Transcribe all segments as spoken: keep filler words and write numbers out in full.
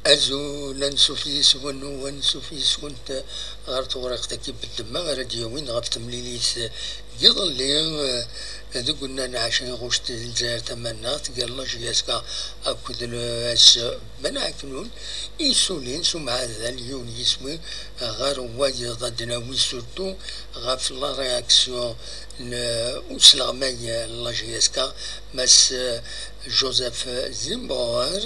Azul, ansuf yis-wen u ansuf yis-went ɣer tewriqt-agi n ddemma ara d-yawin ɣef temlilit n yiḍelli, eh, deg unnar n ɛecrin ɣuct di Lezzayer Tamaneɣt, gar la J S K akked le S Benaɛeknun, i sulin s umɛadal yiwen yiswi ɣer wayeḍ. Ad d-nawi surtout ɣef la réaction n usleɣmay n la J S K, Mass Joseph Zimbauer,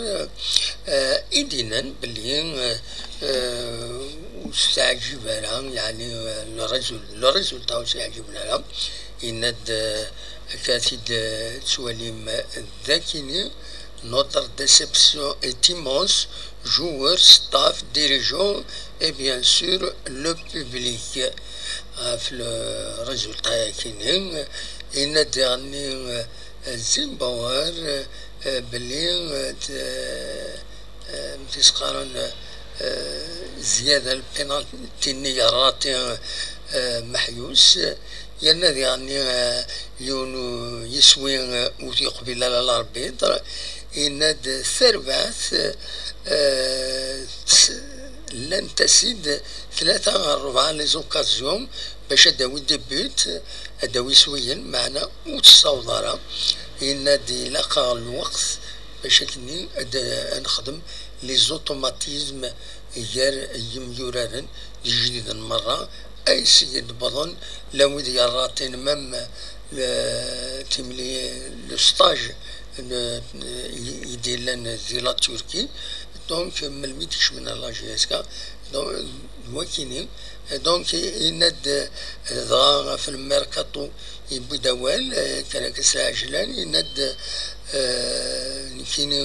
eh, i d-yennan belli, eh, eh, ur s-teɛǧib ara, yeɛni, eh, le résul-, le résultat ur s-yeɛǧiben ara. Yenna-d, eh, akka t-id-tettwalim d akini: notre déception est immense, joueurs, staff, dirigeants et bien sûr le public. Ɣef le résultat-agi-nni, yenna-d diɣenni, eh, Zimbauer, eh, belli, eh, t-, eh, amek i s-qqaren, eh, zzyada lpinalti-nni yerrati, eh, meḥyus, yerna diɣenni, eh, yiwen u-, yiswi, eh, ur t-yeqbil ara l'arbitre, yenna-d tarbaɛt, eh, s-, llant-as-id tlata ɣer rebɛa les occasions bac ad d-tawi des buts, ad d-tawi iswiyen, meɛna ur tessaweḍ ara. Yenna-d ilaq-aɣ lweqt bac akkenni ad, ad nexdem les automatismes gar yimyuraren d ijdiden merra, ayseg d-wwḍen la wid yerratin, même le, timli, le stage, le, i, i d-yellan di la Turquie. Donc, melmi d-kecmen la J S K, donc, d wakini. Donc, yenna-d, eh, dɣa ɣef le mercato yewwi-d awal, eh, kan akka s lɛejlan, yenna-d, eh, nekkini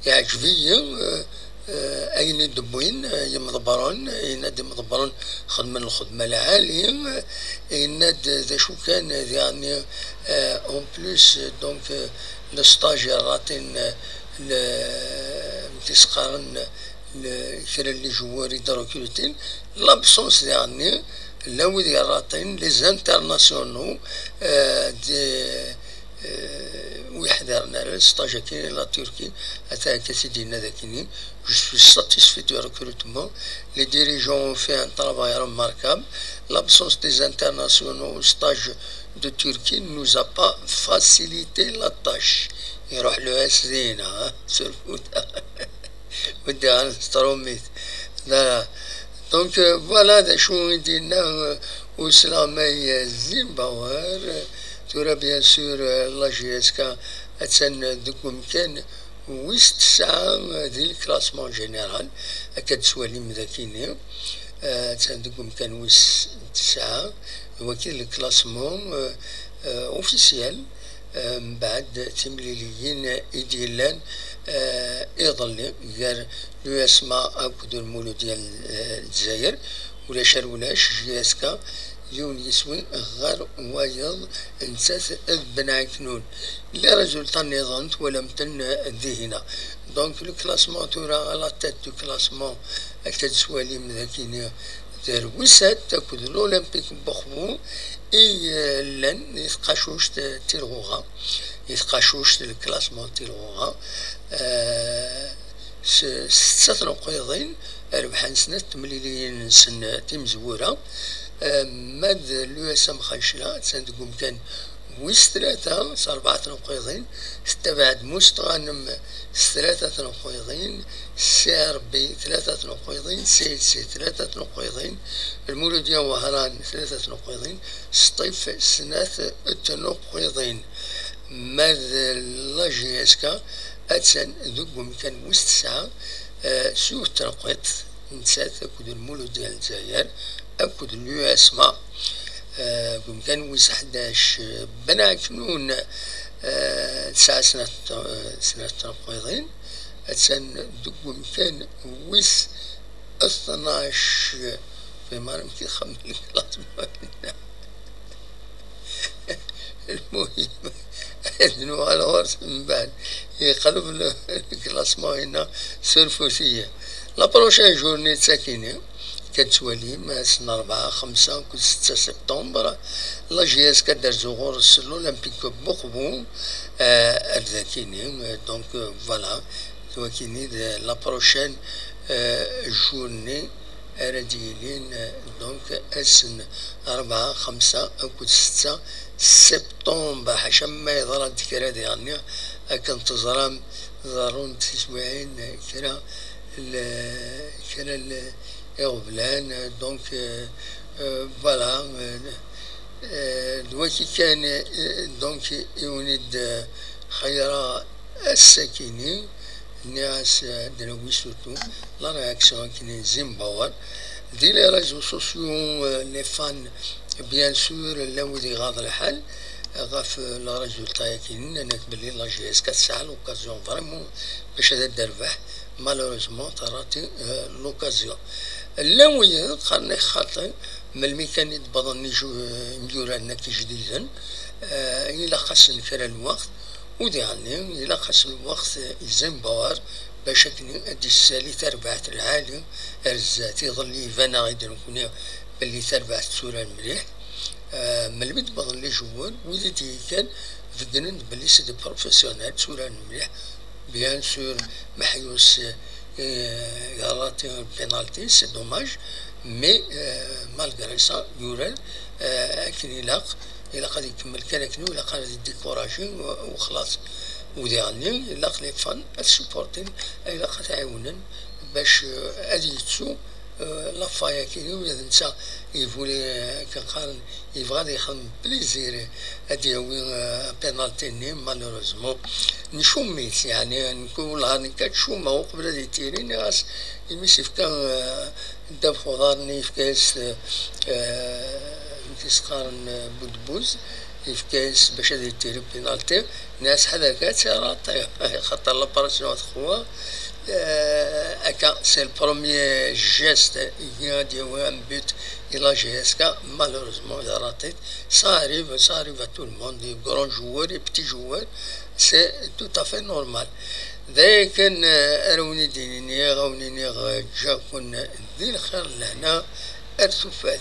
yeɛǧeb-iyi, eh, eh, ayen i d-wwin, eh, yimḍebbren, yenna-d imḍebbren xedmen lxedma lɛali, yenna-d d acu kan, eh, diɣenni, eh, en plus, donc, eh, le stage yerratin, eh, le, amek i s-qqaren, le, kra n les joueurs i d-rekrutin, l'absence diɣenni, la wid yerratin, les internationaux, eh, de, eh, ur yeḥdiren ara stage-agi la Turquie, ata akka i d-yenna d akini: je suis satisfait du recrutement, les dirigeants ont fait un travail remarquable, l'absence des internationaux au stage de Turquie nous a pas facilité la tâche. Iruḥ le S D na, sur le foot. Weddiɣ ɣer testrumit. Voilà. Donc, euh, voilà d acu i d-yenna, euh, usleɣmay, euh, Zimbauer. Tura, bien sûr, euh, la J S K attan deg umkan wis tesɛa, euh, di le classement général. Akka d-tettwalim d akini. Euh, attan deg umkan wis tesɛa. D waki le classement, euh, euh, officiel. Eh, mbeɛd timliliyin i d-yellan, eh, iḍelli gar l'U S M A akked Lmuludya n, eh, Lezzayer, ulac ar ulac, J S K yiwen yiswi ɣer wayeḍ, nettat d Benaɛeknun. Les résultats nniḍen twalam-ten, eh, dihina. Donc, le classement tura, à la tête du classement, akka d-tettwalim d akini, d Rwisat akked l'Olympique n Buxbu i, eh, llan di tqacuct, eh, Tilɣuɣa, di tqacuct, le classement Tilɣuɣa, eh, s, s setta tneqqiḍin, rebḥen snat temliliyin-nsen timezwura, eh, ma d l'U S M Xancla, attan deg umkan wis tlata s rebɛa tneqqiḍin, tettabaɛ-d Mustɣanem s tlata tneqqiḍin, C R B tlata tneqqiḍin, C L C tlata tneqqiḍin, Lmuludya Wehran tlata tneqqiḍin, Sṭif snat tneqqiḍin. Ma d la J S K, attan deg umkan wis tesɛa, eh, s yiwet tneqqiḍt, nettat akked Lmuludya n Lezzayer, akked l'U S M A, eh, deg umkan wis ḥdac, eh, Benaɛeknun, eh, tesɛa snat, eh, snat tneqqiḍin, attan deg umkan wis tnac, eh, fi mara mki xemmen lklassement. Lmuhim, ad nuɣal ɣur-s mbeɛd. Yeqleb le, le classement-ina sur futiya. La prochaine journée d takini, kan tettwalim, ass n rebɛa, xemsa akked setta septembre, la J S K ad d-terzu ɣur-s l'Olympique Buxbu, eh, ar dakini, eh, donc, eh, voilà, d wakini d la prochaine, jour-nni ara d-yilin, donc ass n rebɛa, xemsa akked setta septembre, ḥaca ma yeḍra-d kra diɣenni. Akken teẓram, ḍerrunt tiswiɛin kra, kra iɣeblan. Donc voilà. D waki kan. Donc i wen-id-xeyyreɣ ass-akini, nniɣ-as ad d-nawi surtout la réaction akini n Zimbabwe di les réseaux sociaux, les fans, bien sûr, llan wid iɣaḍ lḥal ɣef le résultat-akini, nnan-ak belli la J S K tesɛa l'occasion vraiment bac ad d-terbeḥ. Malheureusement, terra-t l'occasion. Llan wid qqaren-ak xaṭi, melmi kan i d-wwḍen imyurar-nni ijdiden, ilaq-asen kra n lweqt, u diɣenni ilaq-as lweqt i Zimbabwe bac akken ad d-issali tarbaɛt lɛali ar zdat. Iḍelli iban-aɣ-id nekkni belli tarbaɛt tetturar mliḥ. Melmi d-wwḍen les joueurs, wid i d-yekkan beddnen-d belli c'est des professionnels, tturaren mliḥ. Bien sûr, Meḥyus yerra-t pénalty, c'est dommage, mais malgré ça yurar akken ilaq. Ilaq ad ikemmel kan akken, ilaq ad yedikuraji u xlaṣ. U diɣenni ilaq les fans ad supportin, ilaq ad ɛiwnen bac ad yettu la faille-agi, ula d netta yebɣa, akken qqaren, yebɣa ad yexdem plaisir, ad d-yawi apénalty-nni. Malheureusement ncum-it, yeɛni nekk wellah nekk ad cummeɣ uqbel ad yettiri, nniɣ-as imi s-yefka ddabex uḍar-nni, yefka-yas, amek i s-qqaren, budbuz, yefka-yas bac ad yettiri pénalty. Nniɣ-as ḥader kan ad tt-irraṭi, xaṭer la pression ad tqewwa. Akka, c'est le premier geste i ad d-yawi un but i la J S K. Malheureusement, il a raté. Ça arrive, ça arrive à tout le monde, les grands joueurs, les petits joueurs, c'est tout à fait normal. D aya kan ara wen-id-iniɣ, a wen-iniɣ ǧǧa-ken di lxir d lehna ar tufat.